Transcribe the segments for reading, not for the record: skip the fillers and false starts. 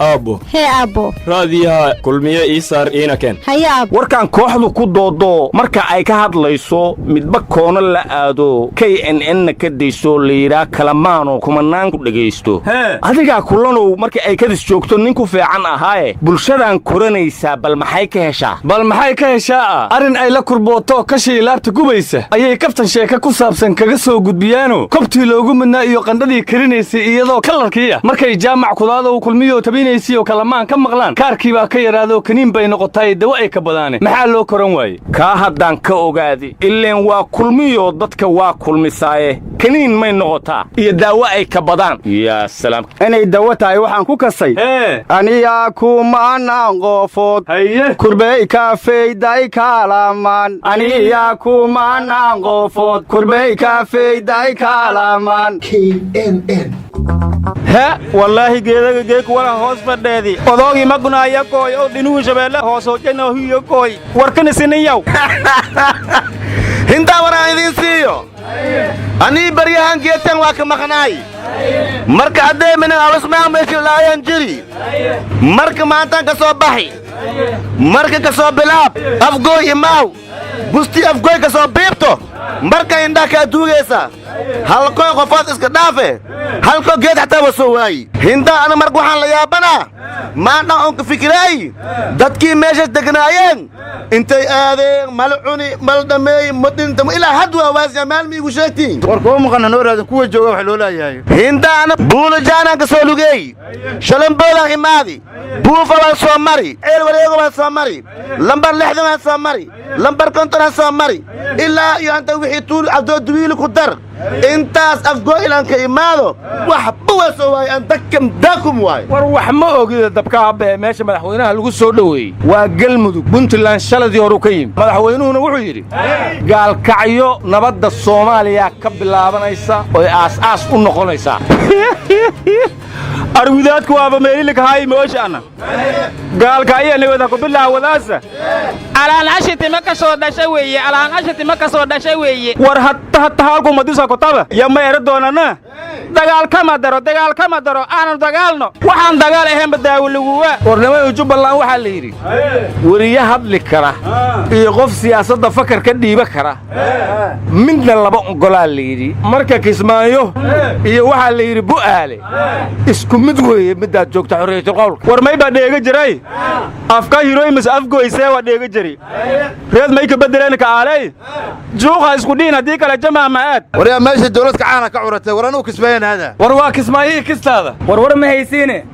Aabbo. Hee aabbo. Raadiyaha Kulmiye ii saar, iina keen. Haye aabbo. Warkan kooxdu ku doodoo marka ay ka hadlayso, midba koona la aado, KNN-na ka dayso, layidhaa Kalamaanoo kumanaan ku dhegaysto. Adigaa kulanow marka ay kadis joogto nin ku fiican ahaaye, bulshadan koranaysaa bal maxay ka heshaa? Bal maxay ka heshaa ah? Arrin ay la kurbootoo kashii laabta gubaysa ayay kaftan sheeka ku saabsan kaga soo gudbiyaano, kobtii loogu midnaa iyo qandhadii karinaysay iyadoo kalarkii ah markay Jaamac Kudaadow Kulmiyoo tabinaysiyo Kalamaan ka maqlaan, kaarkii baa ka yaraadoo kaniin bay noqotaay dawo ay ka badaane. Maxaa loo koran waaye? Kaa haddaan ka ogaadi, ileen waa Kulmiyoo dadka waa kulmisaaye, kaniin may noqotaa iyo daawo ay ka badaan. Yaa salaam! Inay dawo tahay waxaan ku kasay aniyaa kumanaan qofood haye kurbey kafeyday kaalamaan, aniyaa kumanaan qofood kurbey kafeyday kaalamaan. He wallaahi, geedaga geeku wala hoos fadheedi odoogii magunaaya kooy oo dhinuhu Shabeelle hoosoo huyo kooy warkana sininyaw. Hintaa waraan idiin siiyo, anii baryahan geedtan waa ka maqnaay. Marka haddee minan alusmaan meeshilaayan jiri, marka maantaan ka soo baxi, marka ka soo bilaab Afgooy imaaw, Bustii Afgooy ka soo biibto, marka indhaha kaa duugaysa, halkoy qofood iska dhaafe, halkoo geed xataa waa soo waayi. Hintaa ana marka waxaan la yaabanaa, maandhan oon ka fikiraay, dadkii meeshaas degnaayeen intay aadeen? Mala cuni, mala dhammeey, ma dhinta ilaa had waa waasiya maalmi igu sheegtiin. War kuwa maqana noo raadin, kuwa jooga wax loo laayahay. Hintaana Buulajaanaan ka soo lugeey, Shalamboodaan imaadi, Buufa waan soo mari, Ceel Wareego waan soo mari, lambar 60 waan soo mari, lambar 50 aan soo mari, ilaa iyo anta wixii tuul Cabdooduwiili ku dar, intaas Afgoo ilaan ka imaado, waxba waa soo waayay, aan dakam daakum waay. War wax ma ogida, dabka habee meesha madaxweynaha lagu soo dhoweeyey waa Galmudug. Puntland shaladii horu ka yimid. Madaxweynuhuna wuxuu yidhi Gaalkacyo nabadda Soomaaliya ka bilaabanaysa oy aas-aas u noqonaysaa. Arwidaadku waaba meelilikahaay mooshaana Gaalkacyo nabada ku bilaawadaasa. Alaan ashiti ma ka soo dhashay weeye, alaan ashiti ma ka soo dhashay weeye. War hatta hatta haalku madisa kotaba ya ma ero doonana, dagaal kama daro, dagaal kama daro, aanu dagaalno, waxaan dagaal ahaynba daawo laguwa. Warnimayo, Jubbaland waxaa la yidhi weriye hadli kara iyo qof siyaasadda fakar ka dhiiba kara midna laba ogolaa la yidhi. Marka Kismaayo iyo waxaa la yidhi Bu'aale isku mid weeye middaad joogta xorriyatul qowlka. War may baa dheega jiray afka hiroymis Afgoysee waa dheega jiri reed may ka beddeleen ka aaley juuqa isku dhiin haddii kale jamaa ma aad. Waryaa, meesha dawladka caana ka curatay, war anugu Kismaayaan aada. War waa Kismaayihii kistaada. Warwar ma haysiine,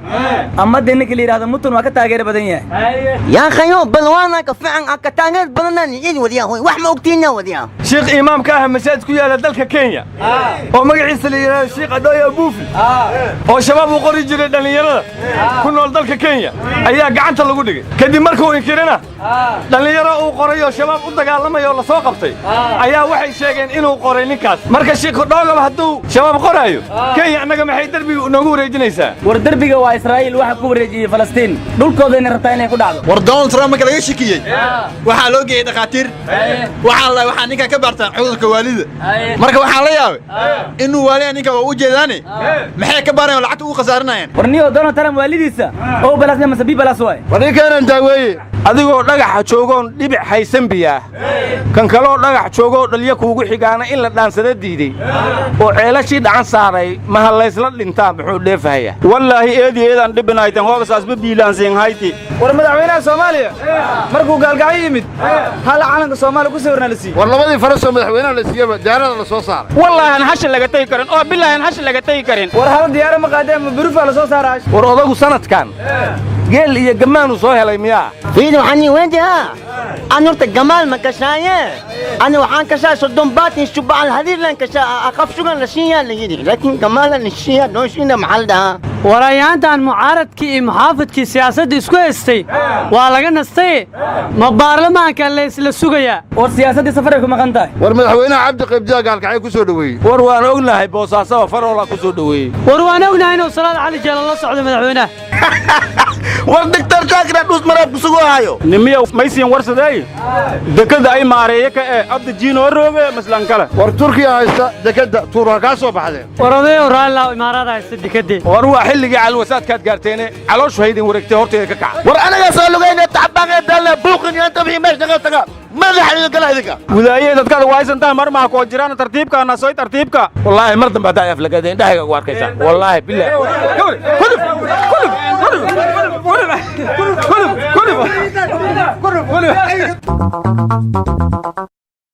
amadii ninka la yidhahdo Mutun waa ka taageero badan yahay. Yaa khayo balwaana ka fiican ka taageer badanaan idin wadiyaa, hoy, wax ma ogtiina wadiyaa. Shiikh imaamka ah masaajid ku yaala dalka Kenya oo magaciisa la yidhahdo Shiikh Adooya Abuufi, oo Shabaab uu qori jiray dhallinyarada ku nool dalka Kenya, ayaa gacanta lagu dhigay kadib markuu inkirina. Dhallinyaro uu qoray oo Shabaab u dagaalamaya oo la soo qabtay ayaa waxay sheegeen inuu qoray ninkaas. Marka Shiikh Dhoogaba hadduu Shabaab qoraayo Kenya, annaga maxay derbiga noogu wareejinaysaa? War derbiga waa Israa'iil waxa ku wareejiyey Falastiin, dhulkoodayna rabtaa inay ku dhacdo. War Donald Trump marka laga shakiyey waxaa loo geeyey dhakhaatiir. Waxaa la waxaa ninka ka baartaan cudurka waalida. Marka waxaan la yaabay inuu waaliya ninka waa u jeedaane, maxay ka baarayaan oo lacagta ugu khasaarinayaan? War niyo, Donald Trump waalidiisa O plus mase B plus waay? War ninkeenan daaweeye. Adigoo dhagaxa joogoon dhibic haysan biyaa, kan kaloo dhagax joogoo dhalyo kuugu xigaana in la dhaansada diidey oo ceelashii dhacan saaray, maha laysla dhintaa? Muxuu dheefahayaa? Wallaahi eedi eedaan dhibinaytan hoobasaasba biilaansiin hayti. War madaxweynaha Soomaaliya markuu Gaalgacyo yimid, hal calanka Soomaaliya ku sawirna la siiyey. War labadii farasoo madaxweynaha la siiyeba diyaarada la soo saaray. Wallaahi aan hashi laga tegi karin oo bilaahi aan hashi laga tegi karin. War hal diyaaro ma qaadeen, ma burufa la soo saaraa? War odagu sanadkan geel iyo gammaanuu soo helay miyaa? Fiidi, waxaan weydihaa, an horta gamaal ma kashaaye, ani waxaan kashaa 30 baatin shuba alhadiir lan kashaa aqaf shugan la shiiyaa la yidhi, laakiin gamaala la shiiyaa nooshiina maxaa la dhahaa? Warayaantan mucaaradkii iyo muxaafidkii siyaasadda isku haystay waa laga nastay, ma baarlamaanka la isla sugayaa? War siyaasaddii safaray ku maqan tahay. War madaxweynaha Cabdi Qaybdiya Gaalkacyo ku soo dhoweeyey. War waan ognahay, Boosaasaba Faroolaa ku soo dhoweeyey. War waan ognahay inuu Salaad Cali Jeelo la socdo madaxweynaha. War Doctor Shaakir Dhuus maraab kusugu hayo. Nimiyow, maysiin warsadeey dekada ay maareeye ka ee Abda Jiinoo rooge maslankale. War Turkiya haysta dekadda, tuur waa kaa soo baxdeen. War odayow, raallah, Imaaraad haysta dekadee. War waa Xilligii calwasaadkaad gaarteene, calooshu haydin wareegtay, horteeda ka kaca. War anaga soo lugayna, tacbaan ee daalna, buuqin iyo inta wixii meesha naga taga, madaxa idin gala idinka. Wudaaye, dadkaad waaysantaha mar maha koo jiraan. Tartiibka nasoy, tartiibka. Wallaahi mar dambe haddaa aflagaadeen, indhahayga ugu arkaysaa, wallaahi bilaahi. Kulub, kulub, kulub, kulub, kulub, kulub, kulub.